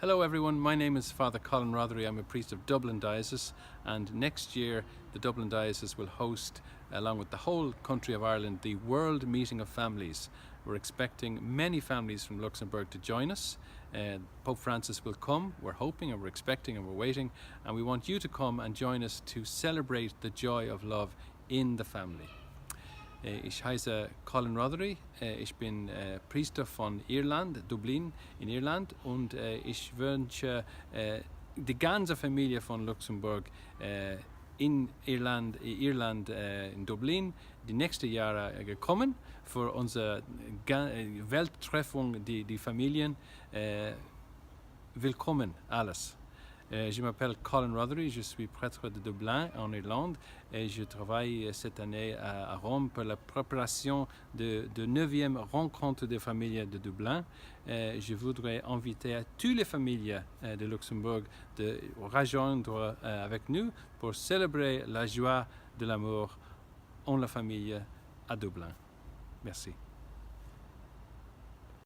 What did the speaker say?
Hello everyone, my name is Father Colin Rothery. I'm a priest of Dublin Diocese and next year the Dublin Diocese will host, along with the whole country of Ireland, the World Meeting of Families. We're expecting many families from Luxembourg to join us. Uh, Pope Francis will come, we're hoping and we're expecting and we're waiting, and we want you to come and join us to celebrate the joy of love in the family. Äh, ich heiße Colin Rothery, äh, ich bin äh, Priester von Irland, Dublin in Irland und ich wünsche die ganze Familie von Luxemburg in Irland, Irland in Dublin die nächsten Jahre gekommen für unsere Welttreffung, die, die Familien. Willkommen alles. Euh, je m'appelle Colin Rothery, je suis prêtre de Dublin en Irlande et je travaille cette année à, à Rome pour la préparation de, de 9e rencontre des familles de Dublin. Euh, je voudrais inviter à toutes les familles euh, de Luxembourg de rejoindre avec nous pour célébrer la joie de l'amour en la famille à Dublin. Merci.